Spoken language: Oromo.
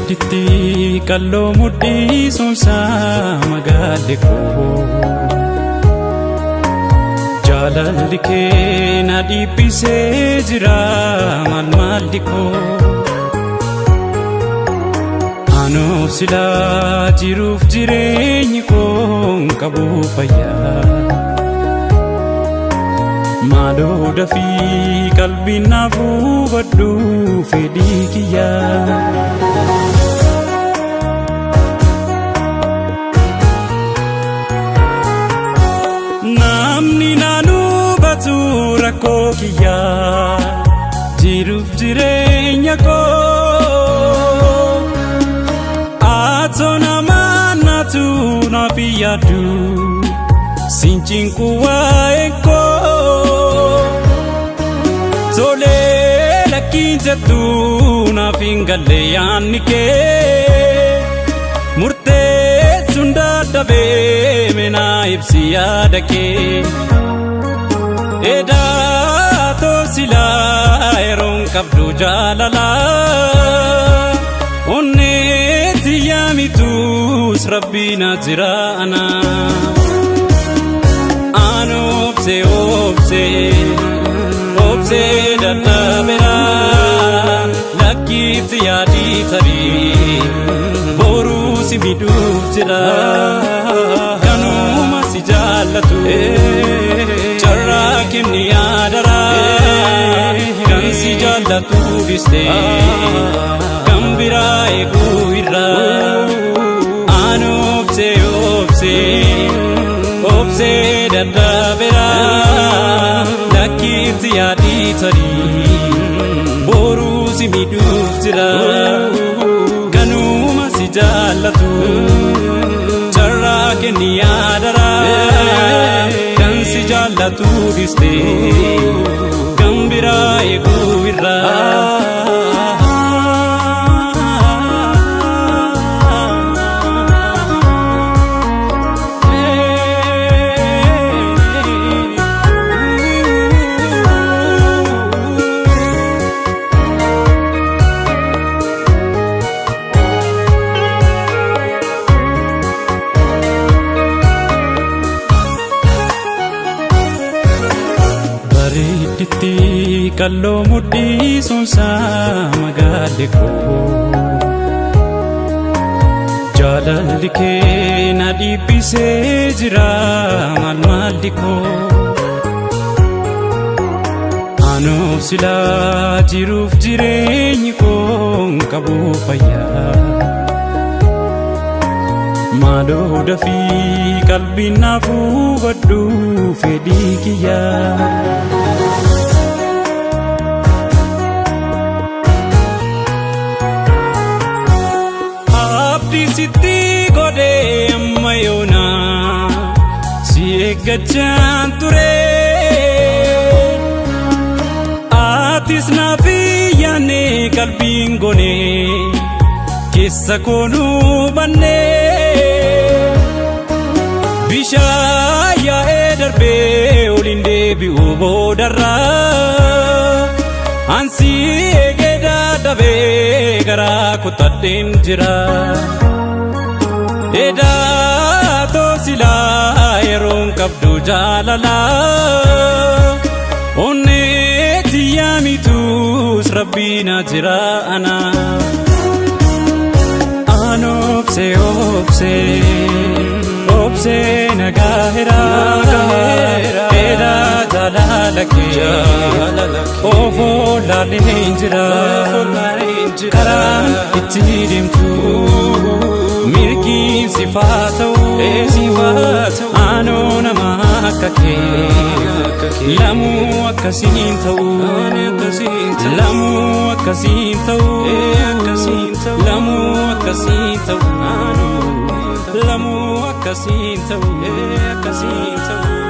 Bareedditti qalloo mudhiisuun isaa magaalli koo jaalalli kee na dhiphисee jira maal maalli koo anoo silaa jiruuf jireenyi koo hin qabu fayyaa maaloo dafii qalbiin naaf hubadhu fedhii kiyyaa. Namni naan hubatu rakkoo kiyyaa jiruuf jireenya koo atoo nama naatu naaf yaadu siin cinqu waa'ee koo tolee lakkiin jettu naaf hin galle yaanni kee murteessuun dadhabee menaa ibsi yaada kee edaatoo silaa yeroon qabdu jaalala onneetti yaamitus rabbiin jira ana an obse obse obse dadhabeera lakkiitti yaadii tarii boruu si miidhuuf jira kanuma si jaallatu carraa kenni yaadara kan si jaallatu dhiste kan biraa eeguu irra an obse obse obse dadhabeera lakkiitti yaadii tarii boruu si miidhuuf jira kanuma si jaallatu carraa kenni yaadara kan si jaallatu dhiste kan biraa eeguu irra. Bareedditti qalloo mudhiisuun isaa magaalli koo jaalalli kee na dhiphisee jira maal maalli koo anoo silaa jiruuf jireenyi koo hin qabu fayyaa maaloo dafii qalbiin naaf hubadhu fedhii kiyyaa. Abdii sitti godhee amma yoona si eeggachaan ture. Atis naaf yaanne qalbiin goone keessa koonuu banne. Bishaan yaa'ee darbee oliin deebi'u boodarra ansi eegee dadhabee garaa kutadheen jira. Edaatoo silaa yeroon qabdu jaalala onneetti yaamitus rabbiin jira ana. An obse obse obse nagaheera edaa jaalala kee ofoo laaleen jira karaan itti deemtu milkiin sifaa ta'u anoo nama akka kee lamuu akkasiin ta'u lamuu akkasiin ta'u lamuu akkasiin ta'u lamuu akkasiin ta'u akkasiin ta'u.